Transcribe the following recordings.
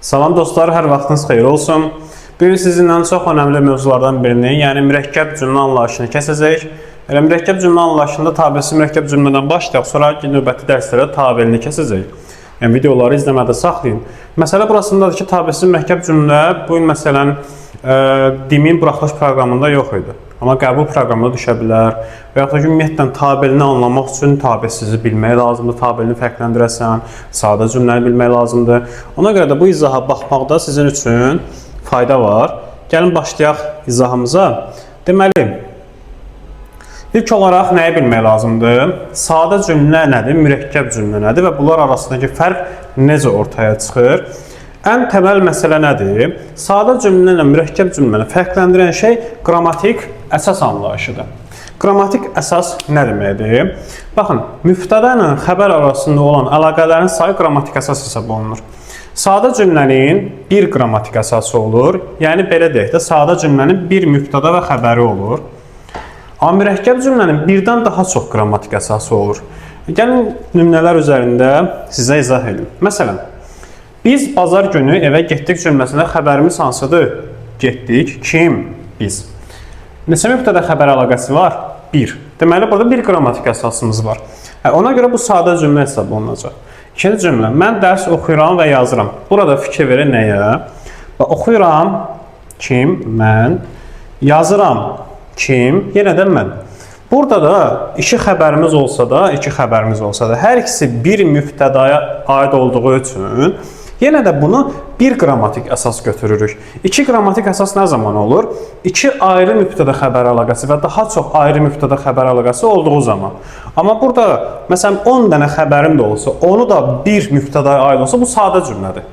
Salam dostlar, hər vaxtınız xeyir olsun. Bu gün sizinlə çox önəmli mövzulardan birini, yəni mürəkkəb cümlə anlayışını kəsəcəyik. Elə mürəkkəb cümlə anlayışında tabesiz mürəkkəb cümlədən başlayaq, sonra növbəti dərslərdə tabelini kəsəcəyik. Yəni videoları izləmədə saxlayın. Məsələ burasındadır ki, tabesiz mürəkkəb cümlə bu gün məsələn DİM-in buraxılış proqramında yox idi. Amma qəbul proqramına düşə bilər və yaxud da ki, ümumiyyətlə tabelini anlamaq üçün tabesizi bilmək lazımdır, tabelini fərqləndirəsən, sadə cümləni bilmək lazımdır. Ona görə də bu izaha baxmaqda sizin üçün fayda var. Gəlin başlayaq izahımıza. Deməli, ilk olaraq nəyi bilmək lazımdır? Sadə cümlə nədir, mürəkkəb cümlə nədir və bunlar arasındakı fərq necə ortaya çıxır? Ən təməl məsələ nədir? Sadə cümlə ilə mürəkkəb cümləni fərqləndirən şey qrammatik əsas anlayışıdır. Qrammatik əsas nə deməkdir? Baxın, mübtəda ilə xəbər arasında olan əlaqələrin sayı qrammatik əsas hesab olunur. Sadə cümlənin bir qrammatik əsası olur. Yəni belə deyək də, sadə cümlənin bir mübtəda və xəbəri olur. Amma mürəkkəb cümlənin birdən daha çox qrammatik əsası olur. Gəlin nümunələr üzərində sizə izah edim. Məsələn, biz bazar günü evə getdik cümləsində xəbərimiz hansıdır? Getdik. Kim? Biz. Neçə mübtəda xəbər əlaqəsi var? 1. Deməli, burada bir qrammatik əsasımız var. Ona görə bu sadə cümlə hesab olunacaq. İkinci cümlə. Mən dərs oxuyuram və yazıram. Burada fikir verin nəyə? Və oxuyuram. Kim? Mən. Yazıram. Kim? Yenə də mən. Burada da iki xəbərimiz olsa da, hər ikisi bir mübtədaya aid olduğu üçün yenə də bunu bir qrammatik əsas götürürük. İki qrammatik əsas nə zaman olur? İki ayrı mübtəda xəbər əlaqəsi və daha çox ayrı mübtəda xəbər əlaqəsi olduğu zaman. Amma burada məsələn 10 dənə xəbərim də olsa, onu da bir mübtədaya aid olsa, bu sadə cümlədir.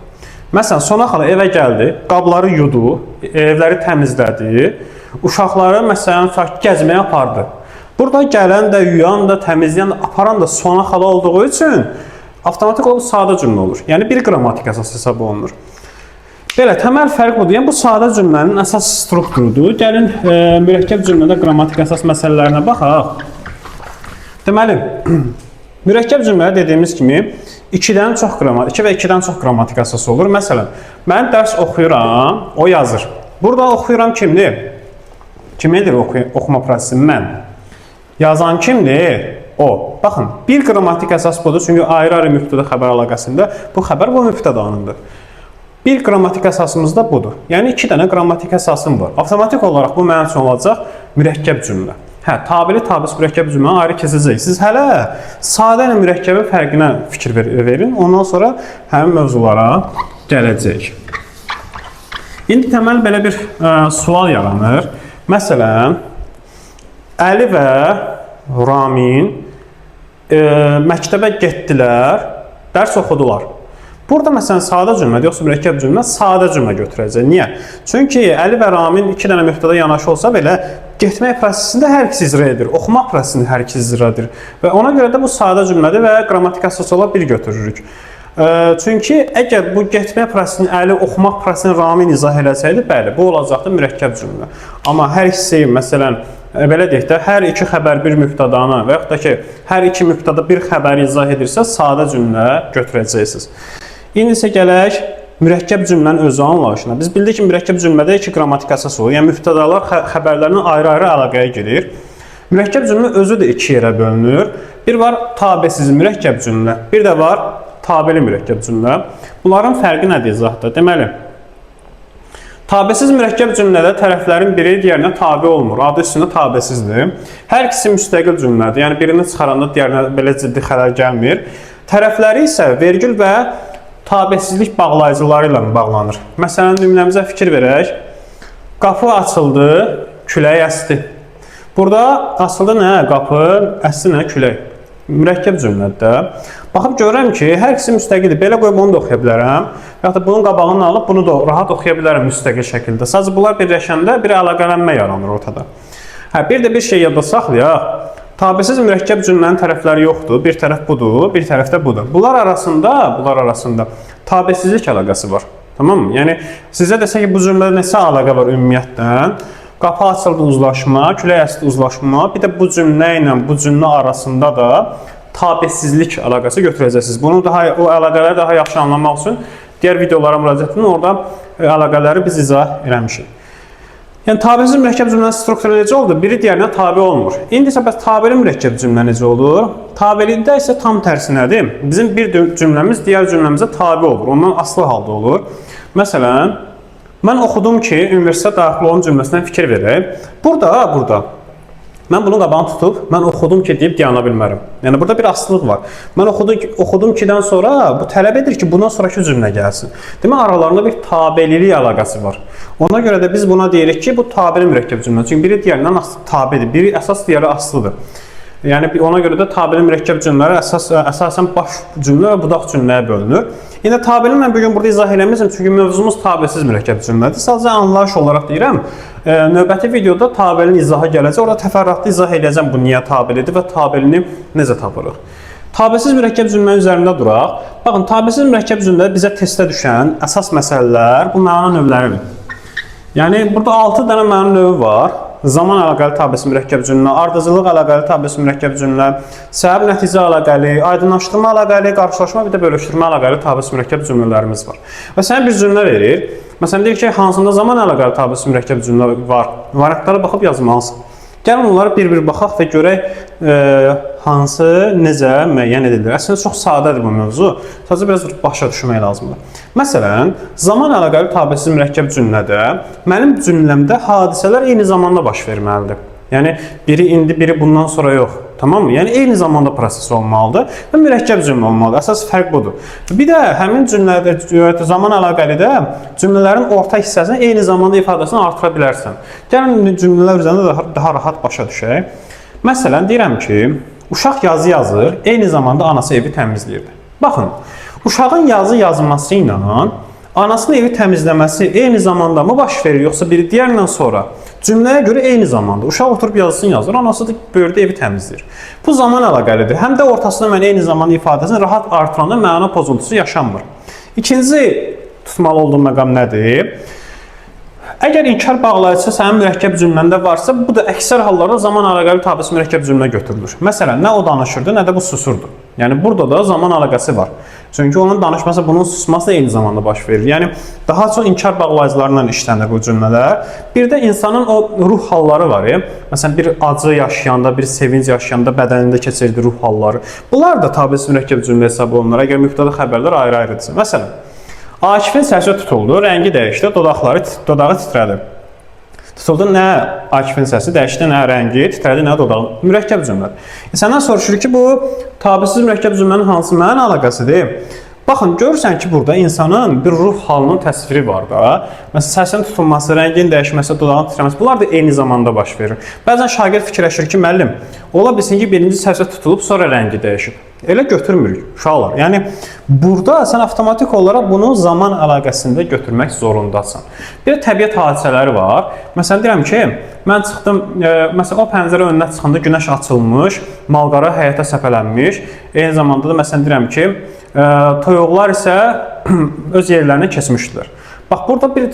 Məsələn, Sona xala evə gəldi, qabları yudu, evləri təmizlədi, uşaqları məsələn gəzməyə apardı. Burada gələn də, yuyan da, təmizləyən də, aparan da Sona xala olduğu üçün avtomatik olaraq sadə cümlə olur. Yəni bir qrammatik əsas hesab olunur. Belə təməl fərq budur. Yəni bu sadə cümlənin əsas strukturudur. Gəlin mürəkkəb cümlədə qrammatik əsas məsələlərinə baxaq. Deməli, mürəkkəb cümlədə dediyimiz kimi 2-dən çox qrammatik, 2 və 2-dən çox qrammatik əsas olur. Məsələn, mən dərs oxuyuram, o yazır. Burada oxuyuram kimdir? Kim edir oxuma prosesi? Mən. Yazan kimdir? O. Baxın, bir qrammatik əsas budur, çünki ayrı-ayrı mübtəda xəbər əlaqəsində bu xəbər bu mübtədanındır. Bir qrammatik əsasımız da budur. Yəni iki dənə qrammatik əsasım var. Avtomatik olaraq bu mənim üçün olacaq mürəkkəb cümlə. Hə, tabeli tabesiz mürəkkəb cümləni ayrı keçəcəyik. Siz hələ sadə ilə mürəkkəbin fərqinə fikir verin. Ondan sonra həmin mövzulara gələcəyik. İndi təməl belə bir sual yaranır. Məsələn, Əli və Ramin məktəbə getdilər, dərs oxudular. Burada məsələn sadə cümlə, yoxsa mürəkkəb cümlə, sadə cümlə götürəcək. Niyə? Çünki Əli və Ramin iki dənə mübtəda yanaşı olsa belə getmək prosesində hər ikisi icra edir, oxumaq prosesində hər ikisi icra edir. Və ona görə də bu sadə cümlədir və qrammatik əsas olaraq bir götürürük. Çünki əgər bu getmək prosesini Əli, oxumaq prosesini Ramin izah eləsəydi, bəli, bu olacaqdı mürəkkəb cümlə. Amma hər ikisi məsələn belə deyək də, hər iki xəbər bir mübtədanı və yaxud da ki, hər iki mübtəda bir xəbəri izah edirsə, sadə cümlə götürəcəksiniz. İndi isə gələk mürəkkəb cümlənin özü anlayışına. Biz bildik ki, mürəkkəb cümlədə iki qrammatik əsas olur. Yəni mübtədalar xəbərlərlə ayrı-ayrı əlaqəyə girir. Mürəkkəb cümlə özü də iki yerə bölünür. Bir var tabesiz mürəkkəb cümlə, bir də var tabeli mürəkkəb cümlə. Bunların fərqi nədir izahda? Deməli, tabesiz mürəkkəb cümlədə tərəflərin biri digərinə tabe olmur. Adı üstündə tabesizdir. Hər ikisi müstəqil cümlədir. Yəni birini çıxaranda digərinə belə ciddi xələl gəlmir. Tərəfləri isə vergül və tabesizlik bağlayıcıları ilə bağlanır. Məsələn, nümunəmizə fikir verək. Qapı açıldı, külək əsdi. Burada açıldı nə? Qapı, əsdi nə? Külək. Mürəkkəb cümlədir də. Baxıb görürəm ki, hər ikisi müstəqildir. Belə qoyub onu da oxuya bilərəm. Və yaxud da bunun qabağını alıb bunu da rahat oxuya bilərəm müstəqil şəkildə. Sadəcə bunlar birləşəndə bir əlaqələnmə yaranır ortada. Hə, bir də bir şey yadda saxlayaq. Tabesiz mürəkkəb cümlənin tərəfləri yoxdur. Bir tərəf budur, bir tərəf də budur. Bunlar arasında tabesizlik əlaqəsi var. Tamam mı? Yəni sizə desə ki, bu cümlədə nəsə əlaqə var ümumiyyətlə. Qapı açıldı uzlaşma, külək əsdi uzlaşma. Bir də bu cümlə ilə bu cümlə arasında da tabesizlik əlaqəsi götürəcəksiniz. Bunu daha o əlaqələri daha yaxşı anlamaq üçün Digər videolara müraciət edin, orada əlaqələri biz izah eləmişik. Yəni tabesiz mürəkkəb cümlənin strukturu necə oldu? Biri digərinə tabe olmur. İndi isə bəs tabeli mürəkkəb cümlə necə olur? Tabelidə isə tam tərsinədir. Bizim bir cümləmiz digər cümləmizə tabe olur. Ondan asılı halda olur. Məsələn, mən oxudum ki, universitetə daxil olum cümləsinə fikir verək. Burada mən bunun qabağını tutub, mən oxudum ki deyib dayana bilmərəm. Yəni burada bir asılılıq var. Mən oxudum kidən sonra bu tələb edir ki, bundan sonrakı cümlə gəlsin. Demək aralarında bir tabelilik əlaqəsi var. Ona görə də biz buna deyirik ki, bu tabeli mürəkkəb cümlə. Çünki biri digərindən tabedir, biri əsas, digəri asılıdır. Yəni ona görə də tabeli mürəkkəb cümlələr əsasən baş cümlə və budaq cümləyə bölünür. İndi tabeli mən bu gün burada izah eləmirəm, çünki mövzumuz tabesiz mürəkkəb cümlədir. Sadəcə anlayış olaraq deyirəm. Növbəti videoda tabelinin izahı gələcək. Orada təfərrüatlı izah eləyəcəm bu niyə tabelidir və tabelini necə tapırıq. Tabesiz mürəkkəb cümlənin üzərində duraq. Baxın, tabesiz mürəkkəb cümlədə bizə testə düşən əsas məsələlər bu məna növləridir. Yəni burada 6 dənə məna növü var. Zaman əlaqəli tabesiz mürəkkəb cümlə, ardıcıllıq əlaqəli tabesiz mürəkkəb cümlə, səbəb nəticə əlaqəli, aydınlaşdırma əlaqəli, qarşılaşma bir də bölüşdürmə əlaqəli tabesiz mürəkkəb cümlələrimiz var. Və sənə bir cümlə verir. Məsələn deyir ki, hansında zaman əlaqəli tabesiz mürəkkəb cümlə var? Variantlara baxıb yazmalısan. Gəlin onlara bir-bir baxaq və görək hansı necə müəyyən edilir. Əslində çox sadədir bu mövzu. Sadəcə biraz başa düşmək lazımdır. Məsələn, zaman əlaqəli tabesiz mürəkkəb cümlədə mənim cümləmdə hadisələr eyni zamanda baş verməlidir. Yəni biri indi, biri bundan sonra yox. Tamam mı? Yəni eyni zamanda proses olmalıdır və mürəkkəb cümlə olmalıdır. Əsas fərq budur. Bir də həmin cümlədə zaman əlaqəli də cümlələrin orta hissəsini eyni zamanda ifadəsini artıra bilərsən. Gəlin cümlələr üzərində daha rahat başa düşək. Məsələn, deyirəm ki, uşaq yazı yazır, eyni zamanda anası evi təmizləyirdi. Baxın, uşağın yazı yazması ilə anasının evi təmizləməsi eyni zamanda mı baş verir, yoxsa biri digərindən sonra? Cümləyə görə eyni zamanda. Uşaq oturub yazısını yazır, anası da böyürdə evi təmizləyir. Bu zaman əlaqəlidir. Həm də ortasında mən eyni zamanda ifadəsini rahat artıranda məna pozuntusu yaşanmır. İkinci tutmalı olduğum məqam nədir? Əgər inkar bağlayıcısı sənin mürəkkəb cümləndə varsa, bu da əksər hallarda zaman əlaqəli tabesiz mürəkkəb cümlə götürülür. Məsələn, nə o danışırdı, nə də bu susurdu. Yəni burada da zaman əlaqəsi var. Çünki onun danışması, bunun susması eyni zamanda baş verir. Yəni daha çox inkar bağlayıcılarla işlənir bu cümlələr. Bir də insanın o ruh halları var ya. Məsələn, bir acı yaşayanda, bir sevinc yaşayanda bədənində keçirdiyi ruh halları. Bunlar da tabesiz mürəkkəb cümlə hesab olunur. Əgər mübtəda xəbərlər ayrı-ayrıdırsa. Məsələn, Akifin səsi tutuldu, rəngi dəyişdi, dodağı titrədi. Tutuldu nə Akifin səsi, dəyişdi nə rəngi, titrədi nə dodağı. Mürəkkəb cümlədir. Səndən soruşur ki, bu tabesiz mürəkkəb cümlənin hansı məna əlaqəsidir? Baxın, görürsən ki, burada insanın bir ruh halının təsviri var da. Məsələn, səsin tutulması, rəngin dəyişməsi, dodağın titrəməsi, bunlar da eyni zamanda baş verir. Bəzən şagird fikirləşir ki, müəllim, ola bilsin ki, birinci səsi tutulub, sonra rəngi dəyişib. Elə götürmürük uşaqlar. Yəni burada sən avtomatik olaraq bunu zaman əlaqəsində götürmək zorundasan. Bir də təbiət hadisələri var. Məsələn deyirəm ki, mən çıxdım, məsələn o pəncərə önünə çıxanda günəş açılmış, malqara həyətə səpələnmiş. Eyni zamanda da məsələn deyirəm ki, toyuqlar isə öz yerlərinə keçmişdilər. Bax, burada bir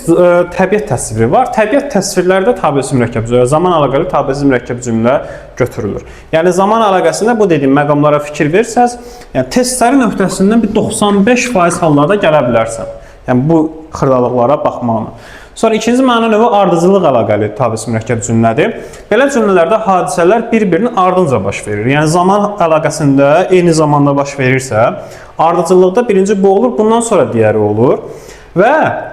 təbiət təsviri var. Təbiət təsvirlərdə tabesiz mürəkkəb cümlə, zaman əlaqəli tabesiz mürəkkəb cümlə götürülür. Yəni zaman əlaqəsində bu dediyim məqamlara fikir versəz, yəni testlərin öhdəsindən bir 95% hallarda gələ bilərsən. Yəni bu xırdalıqlara baxmaqla. Sonra ikinci məna növü ardıcıllıq əlaqəli tabesiz mürəkkəb cümlədir. Belə cümlələrdə hadisələr bir-birinin ardınca baş verir. Yəni zaman əlaqəsində eyni zamanda baş verirsə, ardıcıllıqda birinci bu olur, bundan sonra digəri olur. Və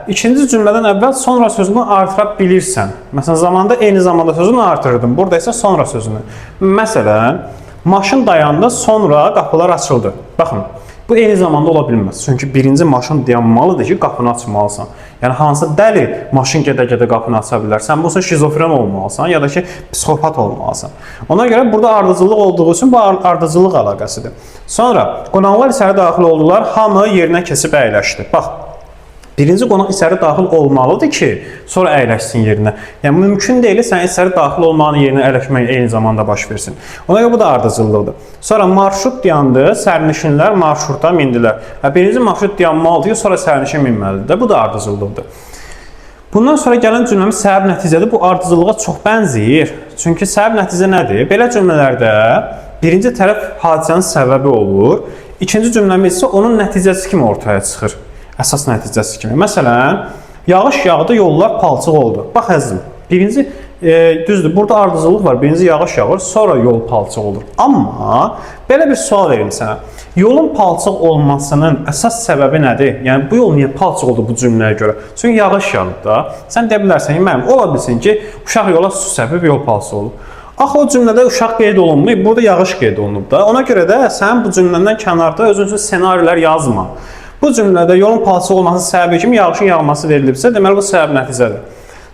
ikinci cümlədən əvvəl sonra sözünü artıra bilirsən. Məsələn, zamanda eyni zamanda sözünü artırırdım. Burada isə sonra sözünü. Məsələn, maşın dayandı, sonra qapılar açıldı. Baxın, bu eyni zamanda ola bilməz. Çünki birinci maşın dayanmalıdır ki, qapını açmalısan. Yəni hansı dəli maşın gedə-gedə qapını aça bilər? Sən bu şizofren olmalısan ya da ki, psixopat olmalısan. Ona görə burada ardıcıllıq olduğu üçün bu ardıcıllıq əlaqəsidir. Sonra qonaqlar içəri daxil oldular, hamı yerinə keçib əyləşdi. Bax, birinci qonaq içəri daxil olmalıdır ki, sonra əyləşsin yerinə. Yəni mümkün deyil sən içəri daxil olmağın yerinə əyləşmək eyni zamanda baş versin. Ona görə bu da ardıcıllıqdır. Sonra marşrut dayandı, sərnişinlər marşruta mindilər. Birinci marşrut dayanmalıdır ki, sonra sərnişin minməlidir də. Bu da ardıcıllıqdır. Bundan sonra gələn cümləmiz səbəb nəticədir. Bu ardıcıllığa çox bənzəyir. Çünki səbəb nəticə nədir? Belə cümlələrdə birinci tərəf hadisənin səbəbi olur. İkinci cümləmiz isə onun nəticəsi kimi ortaya çıxır. Əsas nəticəsi kimi. Məsələn, yağış yağdı, yollar palçıq oldu. Bax əzizim, birinci düzdür, burada ardıcıllıq var. Birinci yağış yağır, sonra yol palçıq olur. Amma belə bir sual verim sənə. Yolun palçıq olmasının əsas səbəbi nədir? Yəni bu yol niyə palçıq oldu bu cümləyə görə? Çünki yağış yağıb da. Sən deyə bilərsən ki, mənim ola bilsin ki, uşaq yola su səpib yol palçıq olub. Axı o cümlədə uşaq qeyd olunmayıb, burada yağış qeyd olunub da. Ona görə də sən bu cümlədən kənarda özün üçün ssenarilər yazma. Bu cümlədə yolun palçıq olmasının səbəbi kimi yağışın yağması verilibsə, deməli bu səbəb nəticədir.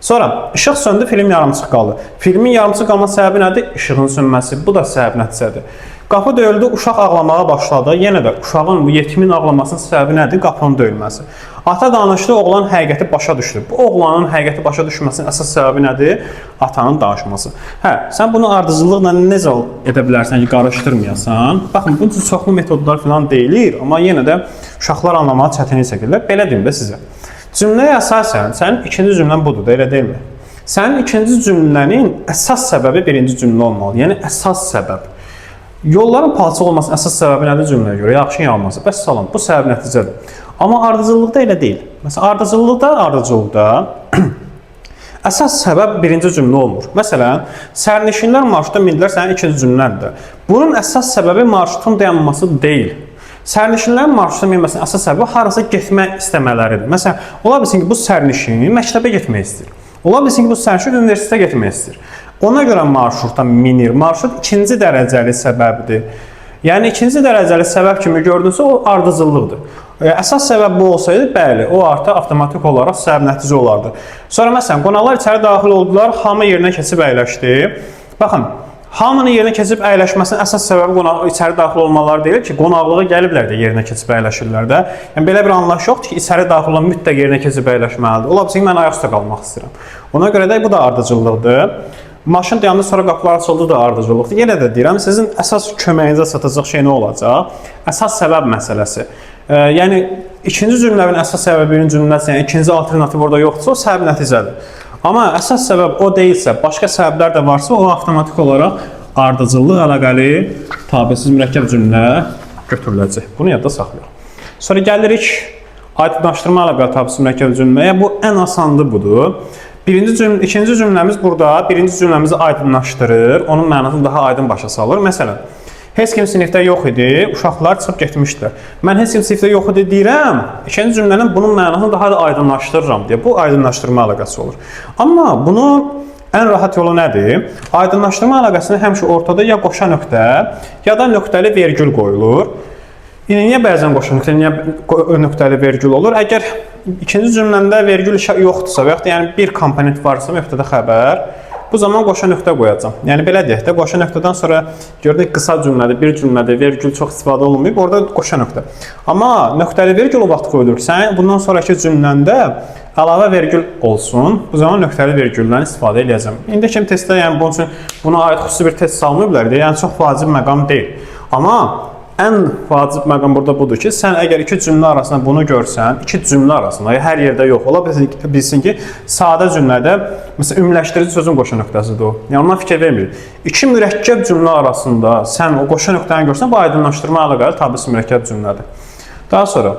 Sonra işıq söndü, film yarımçıq qaldı. Filmin yarımçıq qalma səbəbi nədir? İşığın sönməsi. Bu da səbəb nəticədir. Qapı döyüldü, uşaq ağlamağa başladı. Yenə də uşağın, bu yetimin ağlamasının səbəbi nədir? Qapının döyülməsi. Ata danışdı, oğlan həqiqəti başa düşdü. Bu oğlanın həqiqəti başa düşməsinin əsas səbəbi nədir? Atanın danışması. Hə, sən bunu ardıcıllıqla necə edə bilərsən ki, qarışdırmayasan? Baxın, bunun üçün çoxlu metodlar falan deyilir, amma yenə də uşaqlar anlamağa çətinlik çəkirlər. Belə deyim də sizə. Cümləyə əsasən sənin ikinci cümlən budur da, elə deyilmi? Sənin ikinci cümlənin əsas səbəbi birinci cümlə olmalıdır. Yəni əsas səbəb. Yolların palçıq olmasının əsas səbəbi nədir cümləyə görə? Yağışın yağması. Bəs salam, bu səbəb nəticədir. Amma ardıcıllıqda elə deyil. Məsələn, ardıcıllıqda əsas səbəb birinci cümlə olmur. Məsələn, sərnişinlər marşruta mindilər sənin ikinci cümləndir. Bunun əsas səbəbi marşrutun dayanması deyil. Sərnişinlərin marşruta minməsinin əsas səbəbi harasa getmək istəmələridir. Məsələn, ola bilsin ki, bu sərnişin məktəbə getmək istəyir. Ola bilsin ki, bu sərnişin universitetə getmək istəyir. Ona görə marşruta minir. Marşrut ikinci dərəcəli səbəbdir. Yəni ikinci dərəcəli səbəb kimi gördünsə o ardıcıllıqdır. Əsas səbəb bu olsaydı, bəli, o artıq avtomatik olaraq səbəb nəticə olardı. Sonra məsələn, qonaqlar içəri daxil oldular, hamı yerinə keçib əyləşdi. Baxın, hamının yerinə keçib əyləşməsinin əsas səbəbi qonaq içəri daxil olmaları deyil ki, qonaqlığa gəliblər də yerinə keçib əyləşirlər də. Yəni belə bir anlayış yoxdur ki, içəri daxil olan mütləq yerinə keçib əyləşməlidir. Ola bilsin ki, mən ayaq üstə qalmaq istəyirəm. Ona görə də bu da ardıcıllıqdır. Maşın dayandı, sonra qapılar açıldı da ardıcıllıqdır. Yenə də deyirəm, sizin əsas köməyinizə çatacaq şey nə olacaq? Əsas səbəb məsələsi. Yəni ikinci cümlənin əsas səbəbi birinci cümləsi, yəni ikinci alternativ orada yoxdursa, o səbəb nəticədir. Amma əsas səbəb o deyilsə, başqa səbəblər də varsa, o avtomatik olaraq ardıcıllıq əlaqəli tabesiz mürəkkəb cümlə götürüləcək. Bunu yadda saxlayaq. Sonra gəlirik aydınlaşdırma əlaqəli tabesiz mürəkkəb cümləyə. Bu ən asandı budur. Birinci cümlə, ikinci cümləmiz burada birinci cümləmizi aydınlaşdırır, onun mənasını daha aydın başa salır. Məsələn, heç kim sinifdə yox idi, uşaqlar çıxıb getmişdilər. Mən heç kim sinifdə yox idi deyirəm, ikinci cümlənin bunun mənasını daha da aydınlaşdırıram deyə. Bu aydınlaşdırma əlaqəsi olur. Amma bunu ən rahat yolu nədir? Aydınlaşdırma əlaqəsində həmişə ortada ya qoşa nöqtə, ya da nöqtəli vergül qoyulur. İndi niyə bəzən qoşa nöqtə, niyə nöqtəli vergül olur? Əgər ikinci cümləndə vergül yoxdursa və yaxud da yəni bir komponent varsa mübtəda xəbər, bu zaman qoşa nöqtə qoyacağam. Yəni belə deyək də, qoşa nöqtədən sonra gördük qısa cümlədir, bir cümlədir, vergül çox istifadə olunmayıb, orada qoşa nöqtə. Amma nöqtəli vergül o vaxt qoyulur ki, sənin bundan sonrakı cümləndə əlavə vergül olsun. Bu zaman nöqtəli vergüldən istifadə eləyəcəm. İndi kimi testdə yəni bunun üçün buna aid xüsusi bir test salmayıblar deyə, yəni çox vacib məqam deyil. Amma ən vacib məqam burada budur ki, sən əgər iki cümlə arasında bunu görsən, iki cümlə arasında, yəni hər yerdə yox, ola bilsin ki, sadə cümlədə məsələn ümumiləşdirici sözün qoşa nöqtəsidir o. Yəni ondan fikir vermir. İki mürəkkəb cümlə arasında sən o qoşa nöqtəni görsən, bu aydınlaşdırma əlaqəli tabesiz mürəkkəb cümlədir. Daha sonra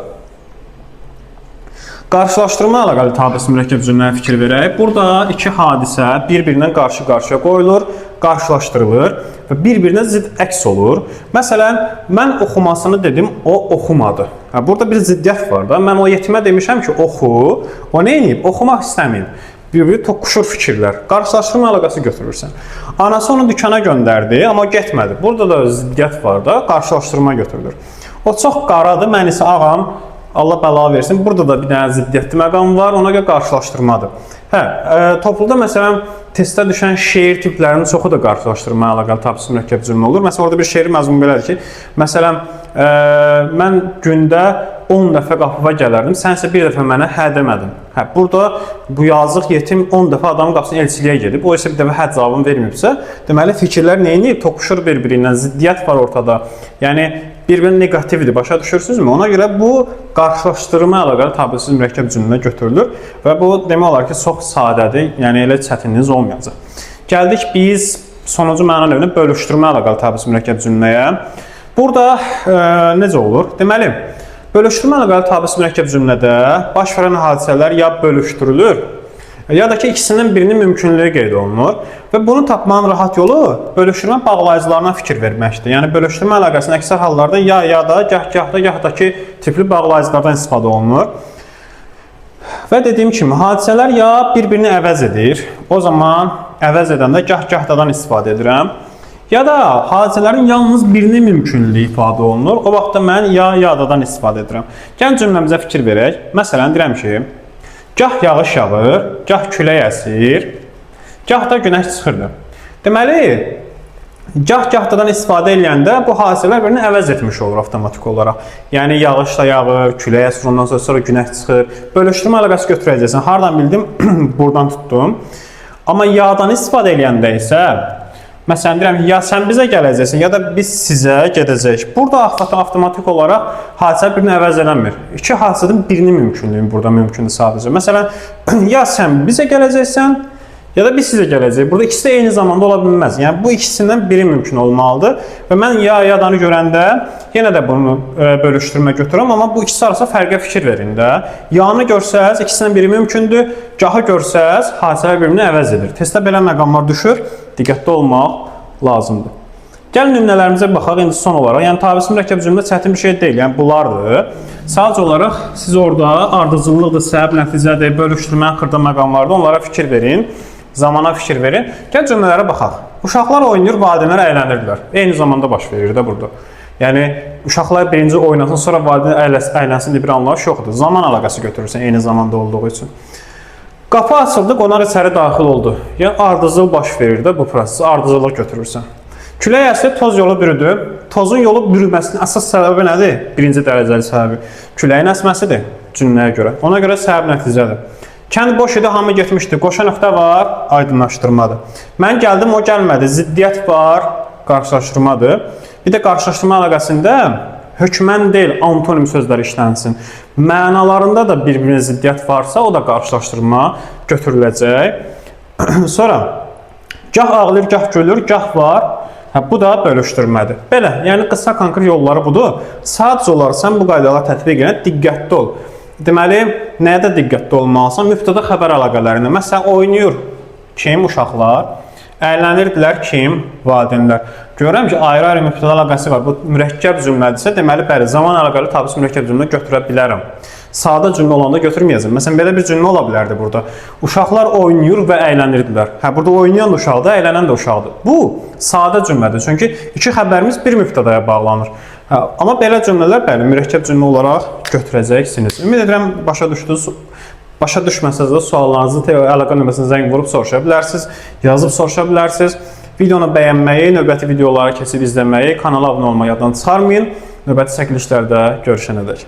qarşılaşdırma əlaqəli tabesiz mürəkkəb cümləyə fikir verək. Burada iki hadisə bir-birindən qarşı-qarşıya qoyulur, qarşılaşdırılır və bir-birinə zidd əks olur. Məsələn, mən oxumasını dedim, o oxumadı. Hə, burada bir ziddiyyət var da. Mən o yetimə demişəm ki, oxu, o nə edib? Oxumaq istəməyib. Bir-biri toqquşur fikirlər. Qarşılaşdırma əlaqəsi götürürsən. Anası onu dükana göndərdi, amma getmədi. Burada da ziddiyyət var da, qarşılaşdırma götürülür. O çox qaradır, mən isə ağam. Allah bəla versin. Burada da bir dənə ziddiyyətli məqam var, ona görə qarşılaşdırmadır. Hə, topluda məsələn testdə düşən şeir tiplərinin çoxu da qarşılaşdırma əlaqəli tabesiz mürəkkəb cümlə olur. Məsələn, orada bir şeir məzmunu belədir ki, məsələn, mən gündə 10 dəfə qapıva gələrdim, sən isə bir dəfə mənə hə demədin. Hə, burada bu yazıq yetim 10 dəfə adamın qapısına elçiliyə gedib, o isə bir dəfə hə cavabını verməyibsə, deməli fikirlər nə edib? Toqquşur bir-birindən, ziddiyyət var ortada. Yəni bir-birinə neqativdir, başa düşürsünüzmü? Ona görə bu qarşılaşdırma əlaqəli tabesiz mürəkkəb cümlə götürülür və bu demək olar ki, çox sadədir, yəni elə çətinliyiniz olmayacaq. Gəldik biz sonuncu məna növünə bölüşdürmə əlaqəli tabesiz mürəkkəb cümləyə. Burada necə olur? Deməli, Bölüşdürmə əlaqəli tabesi mürəkkəb cümlədə baş verən hadisələr ya bölüşdürülür, ya da ki, ikisindən birinin mümkünlüyü qeyd olunur və bunu tapmanın rahat yolu bölüşdürmə bağlayıcılarına fikir verməkdir. Yəni bölüşdürmə əlaqəsinin əksər hallarda ya, ya da, gah, gah da, gah da ki tipli bağlayıcılardan istifadə olunur. Və dediyim kimi hadisələr ya bir-birini əvəz edir. O zaman əvəz edəndə gah, gah dadan istifadə edirəm. Ya da hadisələrin yalnız birinin mümkünlüyü ifadə olunur. O vaxtda mən ya, ya dadan istifadə edirəm. Gəlin cümləmizə fikir verək. Məsələn, deyirəm ki, gah yağış yağır, gah külək əsir, gah da günəş çıxırdı. Deməli, gah gahdadan istifadə edəndə bu hadisələr birini əvəz etmiş olur avtomatik olaraq. Yəni yağış da yağır, külək əsir, ondan sonra günəş çıxır. Bölüşdürmə əlaqəsi götürəcəksən. Hardan bildim? Buradan tutdum. Amma yadan istifadə edəndə isə məsələn deyirəm ki, ya sən bizə gələcəksən, ya da biz sizə gedəcəyik. Burada avtomatik olaraq hadisə birini əvəz eləmir. İki hadisədən birinin mümkünlüyü burada mümkündür sadəcə. Məsələn, ya sən bizə gələcəksən, ya da biz sizə gələcəyik. Burada ikisi də eyni zamanda ola bilməz. Yəni bu ikisindən biri mümkün olmalıdır. Və mən ya yadanı görəndə yenə də bunu bölüşdürmə götürürəm, amma bu ikisi arasında fərqə fikir verin də. Yanı görsəz ikisindən biri mümkündür. Gahı görsəz hadisələr birbirini əvəz edir. Testdə belə məqamlar düşür. Diqqətli olmaq lazımdır. Gəlin nümunələrimizə baxaq indi son olaraq. Yəni tabesi mürəkkəb cümlə çətin bir şey deyil. Yəni bunlardır. Sadəcə olaraq siz orada ardıcıllıqdır, səbəb, nəticədir, bölüşdürmə, xırda məqamlardır. Onlara fikir verin. Zamana fikir verin. Gəl cümlələrə baxaq. Uşaqlar oynayır, valideynlər əylənirdilər. Eyni zamanda baş verir də burada. Yəni uşaqlar birinci oynasın, sonra valideyn əylənsin deyə bir anlayış yoxdur. Zaman əlaqəsi götürürsən eyni zamanda olduğu üçün. Qapı açıldı, qonaq içəri daxil oldu. Yəni ardıcıl baş verir də bu proses, ardıcıllıq götürürsən. Külək əsdi, toz yolu bürüdü. Tozun yolu bürüməsinin əsas səbəbi nədir? Birinci dərəcəli səbəbi küləyin əsməsidir cümləyə görə. Ona görə səbəb nəticədir. Kənd boş idi, hamı getmişdi. Qoşa nöqtə var, aydınlaşdırmadır. Mən gəldim, o gəlmədi. Ziddiyyət var, qarşılaşdırmadır. Bir də qarşılaşdırma əlaqəsində hökmən deyil, antonim sözlər işlənsin. Mənalarında da bir-birinə ziddiyyət varsa, o da qarşılaşdırma götürüləcək. Sonra gah ağlayır, gah gülür, gah var. Hə, bu da bölüşdürmədir. Belə, yəni qısa konkret yolları budur. Sadəcə olaraq sən bu qaydaları tətbiq edəndə diqqətli ol. Deməli, nəyə də diqqətli olmalısan? Mübtəda xəbər əlaqələrinə. Məsələn, oynayır kim? Uşaqlar. Əylənirdilər kim? Valideynlər. Görürəm ki, ayrı-ayrı mübtəda əlaqəsi var. Bu mürəkkəb cümlədirsə, deməli, bəli, zaman əlaqəli tabesi mürəkkəb cümlə götürə bilərəm. Sadə cümlə olanda götürməyəcəm. Məsələn, belə bir cümlə ola bilərdi burada. Uşaqlar oynayır və əylənirdilər. Hə, burada oynayan da uşaqdır, əylənən də uşaqdır. Bu sadə cümlədir. Çünki iki xəbərimiz bir mübtədaya bağlanır. Hə, amma belə cümlələr bəli, mürəkkəb cümlə olaraq götürəcəksiniz. Ümid edirəm başa düşdünüz. Başa düşməsəniz də suallarınızı əlaqə nömrəsinə zəng vurub soruşa bilərsiniz, yazıb soruşa bilərsiniz. Videonu bəyənməyi, növbəti videoları keçib izləməyi, kanala abunə olmayı yaddan çıxarmayın. Növbəti çəkilişlərdə görüşənədək.